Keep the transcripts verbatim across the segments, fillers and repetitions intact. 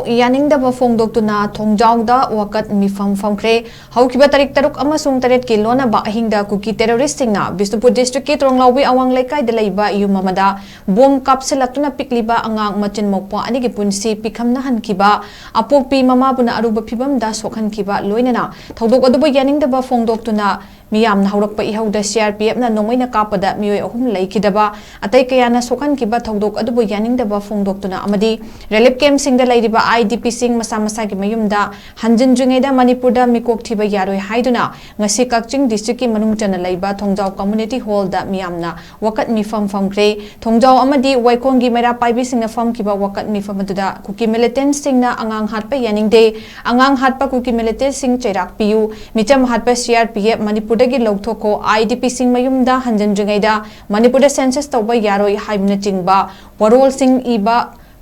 ꯌꯥꯅꯤꯡꯗꯕ ꯐꯣꯡꯗꯣꯛꯇꯨꯅ ꯊꯣꯡꯖꯥꯎꯗ ꯋꯥꯀꯠ ꯃꯤꯐꯝ ꯐꯝꯈ꯭ꯔꯦ꯫ ꯍꯧꯈꯤꯕ ꯇꯥꯔꯤꯛ ꯇꯔꯨꯛ ꯑꯃꯁꯨꯡ ꯇꯔꯦꯠꯀꯤ ꯂꯣꯟꯅꯕ ꯑꯍꯤꯡꯗ ꯀꯨꯀꯤ ꯇꯦꯔꯣꯔꯤꯁꯁꯤꯡꯅ ꯕꯤꯁꯅꯨꯄꯨꯔ ꯗꯤꯁꯇ꯭ꯔꯤꯛꯀꯤ ꯇꯣꯔꯣꯡꯂꯥꯎꯕꯤ ꯑꯋꯥꯡ ꯂꯩꯀꯥꯏꯗ ꯂꯩꯕ ꯌꯨꯝ ꯑꯃꯗ ꯕꯣꯝ ꯀꯥꯞꯁꯤꯜꯂꯛꯇꯨꯅ ꯄꯤꯛꯂꯤꯕ ꯑꯉꯥꯡ ꯃꯆꯤꯟ ꯃꯧꯄ꯭ꯋꯥ ꯑꯅꯤꯒꯤ ꯄꯨꯟꯁꯤ ꯄꯤꯈꯝꯅꯍꯟꯈꯤꯕ, ꯑꯄꯣꯛꯄꯤ ꯃꯃꯥꯕꯨꯅ ꯑꯔꯨꯕ ꯐꯤꯚꯝꯗ ꯁꯣꯛꯍꯟꯈꯤꯕ, ꯂꯣꯏꯅꯅ ꯊꯧꯗꯣꯛ ꯑꯗꯨꯕꯨ ꯌꯥꯅꯤꯡꯗꯕ ꯐꯣꯡꯗꯣꯛꯇꯨꯅ ꯃꯤꯌꯥꯝꯅ ꯍꯧꯔꯛꯄ ꯏꯍꯧꯗ ꯁꯤ ꯑꯥꯔ ꯄꯤ ꯑꯦꯐꯅ ꯅꯣꯡꯃꯩꯅ ꯀꯥꯞꯄꯗ ꯃꯤꯑꯣꯏ ꯑꯍꯨꯝ ꯂꯩꯈꯤꯗꯕ, ꯑꯇꯩ ꯀꯌꯥꯅ ꯁꯣꯛꯍꯟꯈꯤꯕ ꯊꯧꯗꯣꯛ ꯑꯗꯨꯕꯨ ꯌꯥꯅꯤꯡꯗꯕ ꯐꯣꯡꯗꯣꯛꯇꯨꯅ ꯑꯃꯗꯤ ꯔꯤꯂꯤꯐ ꯀꯦꯝꯞꯁꯤꯡꯗ ꯂꯩꯔꯤꯕ ꯑꯥꯏ ꯗꯤ ꯄꯤꯁꯤꯡ ꯃꯁꯥ ꯃꯁꯥꯒꯤ ꯃꯌꯨꯝꯗ ꯍꯟꯖꯤꯟꯗ꯭ꯔꯤꯉꯩꯗ ꯃꯅꯤꯄꯨꯔꯗ ꯃꯤꯀꯣꯛ ꯊꯤꯕ ꯌꯥꯔꯣꯏ ꯍꯥꯏꯗꯨꯅ ꯉꯁꯤ ꯀꯛꯆꯤꯡ ꯗꯤꯁꯇ꯭ꯔꯤꯛꯀꯤ ꯃꯅꯨꯡ ꯆꯟꯅ ꯂꯩꯕ ꯊꯣꯡꯖꯥꯎ ꯀꯝꯃ꯭ꯌꯨꯅꯤꯇꯤ ꯍꯣꯜꯗ ꯃꯤꯌꯥꯝꯅ ꯋꯥꯀꯠ ꯃꯤꯐꯝ ꯐꯝꯈ꯭ꯔꯦ꯫ ꯊꯣꯡꯖꯥꯎ ꯑꯃꯗꯤ ꯋꯥꯏꯈꯣꯡꯒꯤ ꯃꯩꯔꯥ ꯄꯥꯏꯕꯤꯁꯤꯡꯅ ꯐꯝꯈꯤꯕ ꯋꯥꯀꯠ ꯃꯤꯐꯝ ꯑꯗꯨꯗ ꯀꯨꯀꯤ ꯃꯤꯂꯤꯇꯦꯟꯠꯁꯤꯡꯅ ꯑꯉꯥꯡ ꯍꯥꯠꯄ ꯌꯥꯅꯤꯡꯗꯦ, ꯑꯉꯥꯡ ꯍꯥꯠꯄ ꯀꯨꯀꯤ ꯃꯤꯂꯤꯇꯦꯟꯠꯁꯤꯡ ꯆꯩꯔꯥꯛ ꯄꯤꯌꯨ, ꯃꯤꯆꯝ ꯍꯥꯠꯄ ꯁꯤ ꯑꯥꯔ ꯄꯤ ꯑꯦꯐ ꯃꯅꯤꯄꯨꯔꯗꯒꯤ ꯂꯧꯊꯣꯛꯈꯣ, ꯑꯥꯏ ꯗꯤ ꯄꯤꯁꯤꯡ ꯃꯌꯨꯝꯗ ꯍꯟꯖꯤꯟꯗ꯭ꯔꯤꯉꯩꯗ ꯃꯅꯤꯄꯨꯔꯗ ꯁꯦꯟꯁꯁ ꯇꯧꯕ ꯌꯥꯔꯣꯏ ꯍꯥꯏꯕꯅꯆꯤꯡꯕ ꯋꯥꯔꯣꯜꯁꯤꯡ ꯏꯕ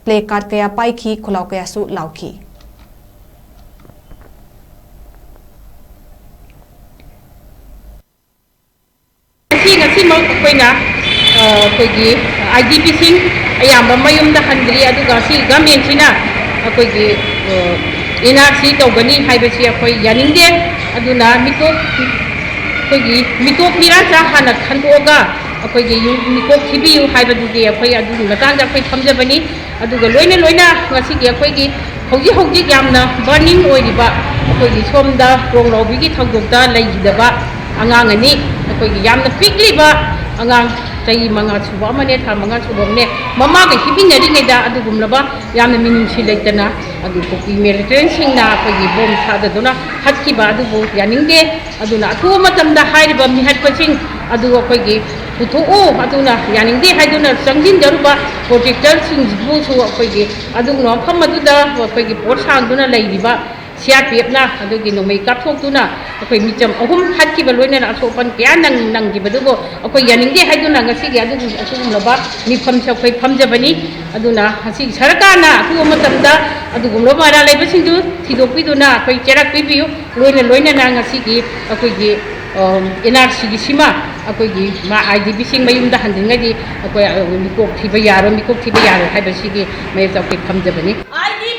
ꯄ꯭ꯂꯦ ꯀꯥꯔꯗ ꯀꯌꯥ ꯄꯥꯏꯈꯤ, ꯈꯨꯂꯥꯎ ꯀꯌꯥꯁꯨ ꯂꯥꯎꯈꯤ꯫ ꯉꯁꯤ, ꯉꯁꯤꯃꯛ ꯑꯩꯈꯣꯏꯅ, ꯑ, ꯑꯩꯈꯣꯏꯒꯤ ꯑꯥꯏ ꯗꯤ ꯄꯤꯁꯤꯡ ꯑꯌꯥꯝꯕ ꯃꯌꯨꯝꯗ ꯍꯟꯗ꯭ꯔꯤ, ꯑꯗꯨꯒ ꯁꯤ ꯒꯃꯦꯟꯁꯤꯅ ꯑꯩꯈꯣꯏꯒꯤ, ꯑ, ꯑꯦꯟ ꯑꯥꯔ ꯁꯤ ꯇꯧꯒꯅꯤ ꯍꯥꯏꯕꯁꯤ ꯑꯩꯈꯣꯏ ꯌꯥꯅꯤꯡꯗꯦ꯫ ꯑꯗꯨꯅ ꯃꯤꯇꯣꯞ, ꯑꯩꯈꯣꯏꯒꯤ ꯃꯤꯇꯣꯞ ꯃꯤꯔꯥꯆꯥ ꯍꯥꯟꯅ ꯈꯟꯗꯣꯛꯑꯒ ꯑꯩꯈꯣꯏꯒꯤ ꯌꯨꯝ ꯃꯤꯀꯣꯛ ꯊꯤꯕꯤꯌꯨ ꯍꯥꯏꯕꯗꯨꯗꯤ ꯑꯩꯈꯣꯏ ꯑꯗꯨꯒꯤ ꯃꯇꯥꯡꯗ ꯑꯩꯈꯣꯏ ꯐꯝꯖꯕꯅꯤ꯫ ꯑꯗꯨꯒ ꯂꯣꯏꯅ ꯂꯣꯏꯅ ꯉꯁꯤꯒꯤ ꯑꯩꯈꯣꯏꯒꯤ ꯍꯧꯖꯤꯛ ꯍꯧꯖꯤꯛ ꯌꯥꯝꯅ ꯕꯔꯅꯤꯡ ꯑꯣꯏꯔꯤꯕ ꯑꯩꯈꯣꯏꯒꯤ ꯁꯣꯝꯗ ꯇꯣꯔꯣꯡꯂꯥꯎꯕꯤꯒꯤ ꯊꯧꯗꯣꯛꯇ ꯂꯩꯈꯤꯗꯕ ꯑꯉꯥꯡ ꯑꯅꯤ, ꯑꯩꯈꯣꯏꯒꯤ ꯌꯥꯝꯅ ꯄꯤꯛꯂꯤꯕ ꯑꯉꯥꯡ ꯆꯍꯤ ꯃꯉꯥ ꯁꯨꯕ ꯑꯃꯅꯦ, ꯊꯥ ꯃꯉꯥ ꯁꯨꯕ ꯑꯃꯅꯦ, ꯃꯃꯥꯒ ꯍꯤꯞꯃꯤꯟꯅꯔꯤꯉꯩꯗ ꯑꯗꯨꯒꯨꯝꯂꯕ ꯌꯥꯝꯅ ꯃꯤꯅꯨꯡꯁꯤ ꯂꯩꯇꯅ ꯑꯗꯨ ꯀꯨꯀꯤ ꯃꯤꯂꯤꯇꯦꯟꯠꯁꯤꯡꯅ ꯑꯩꯈꯣꯏꯒꯤ ꯕꯣꯝ ꯊꯥꯗꯗꯨꯅ ꯍꯥꯠꯈꯤꯕ ꯑꯗꯨꯕꯨ ꯌꯥꯅꯤꯡꯗꯦ꯫ ꯑꯗꯨꯅ ꯑꯊꯨꯕ ꯃꯇꯝꯗ ꯍꯥꯏꯔꯤꯕ ꯃꯤꯍꯠꯄꯁꯤꯡ ꯑꯗꯨ ꯑꯩꯈꯣꯏꯒꯤ ꯄꯨꯊꯣꯛꯎ, ꯑꯗꯨꯅ ꯌꯥꯅꯤꯡꯗꯦ ꯍꯥꯏꯗꯨꯅ ꯆꯪꯁꯤꯟꯖꯔꯨꯕ ꯄ꯭ꯔꯣꯇꯦꯛꯇꯔꯁꯤꯡꯁꯤꯕꯨꯁꯨ ꯑꯩꯈꯣꯏꯒꯤ ꯑꯗꯨꯒꯨꯝꯕ ꯃꯐꯝ ꯑꯗꯨꯗ ꯑꯩꯈꯣꯏꯒꯤ ꯄꯣꯠ ꯁꯥꯡꯗꯨꯅ ꯂꯩꯔꯤꯕ ꯁꯤ ꯑꯥꯔ ꯄꯤ ꯑꯦꯐꯅ ꯑꯗꯨꯒꯤ ꯅꯣꯡꯃꯩ ꯀꯥꯞꯊꯣꯛꯇꯨꯅ ꯑꯩꯈꯣꯏ ꯃꯤꯆꯝ ꯑꯍꯨꯝ ꯍꯥꯠꯈꯤꯕ, ꯂꯣꯏꯅꯅ ꯑꯁꯣꯛ ꯑꯄꯟ ꯀꯌꯥ ꯅꯪ-, ꯅꯪꯈꯤꯕꯗꯨꯕꯨ ꯑꯩꯈꯣꯏ ꯌꯥꯅꯤꯡꯗꯦ ꯍꯥꯏꯗꯨꯅ ꯉꯁꯤꯒꯤ ꯑꯗꯨꯒꯤ ꯑꯁꯤꯒꯨꯝꯂꯕ ꯃꯤꯐꯝꯁꯦ ꯑꯩꯈꯣꯏ ꯐꯝꯖꯕꯅꯤ꯫ ꯑꯗꯨꯅ ꯉꯁꯤꯒꯤ ꯁꯔꯀꯥꯔꯅ ꯑꯊꯨꯕ ꯃꯇꯝꯗ ꯑꯗꯨꯒꯨꯝꯂꯕ ꯃꯔꯥꯜ ꯂꯩꯕꯁꯤꯡꯗꯨ ꯊꯤꯗꯣꯛꯄꯤꯗꯨꯅ ꯑꯩꯈꯣꯏ ꯆꯩꯔꯥꯛ ꯄꯤꯕꯤꯌꯨ꯫ ꯂꯣꯏꯅ ꯂꯣꯏꯅꯅ ꯉꯁꯤꯒꯤ ꯑꯩꯈꯣꯏꯒꯤ, ꯑ, ꯑꯦꯟ ꯑꯥꯔ ꯁꯤꯒꯤ ꯁꯤꯃ ꯑꯩꯈꯣꯏꯒꯤ ꯃꯥ ꯑꯥꯏ ꯗꯤ ꯄꯤꯁꯤꯡ ꯃꯌꯨꯝꯗ ꯍꯟꯖꯤꯟꯉꯩꯗꯤ ꯑꯩꯈꯣꯏ, ꯑ, ꯃꯤꯀꯣꯛ ꯊꯤꯕ ꯌꯥꯔꯣꯏ, ꯃꯤꯀꯣꯛ ꯊꯤꯕ ꯌꯥꯔꯣꯏ ꯍꯥꯏꯕꯁꯤꯒꯤ ꯃꯌꯦꯛꯇ ꯑꯩꯈꯣꯏ ꯐꯝꯖꯕꯅꯤ꯫ I D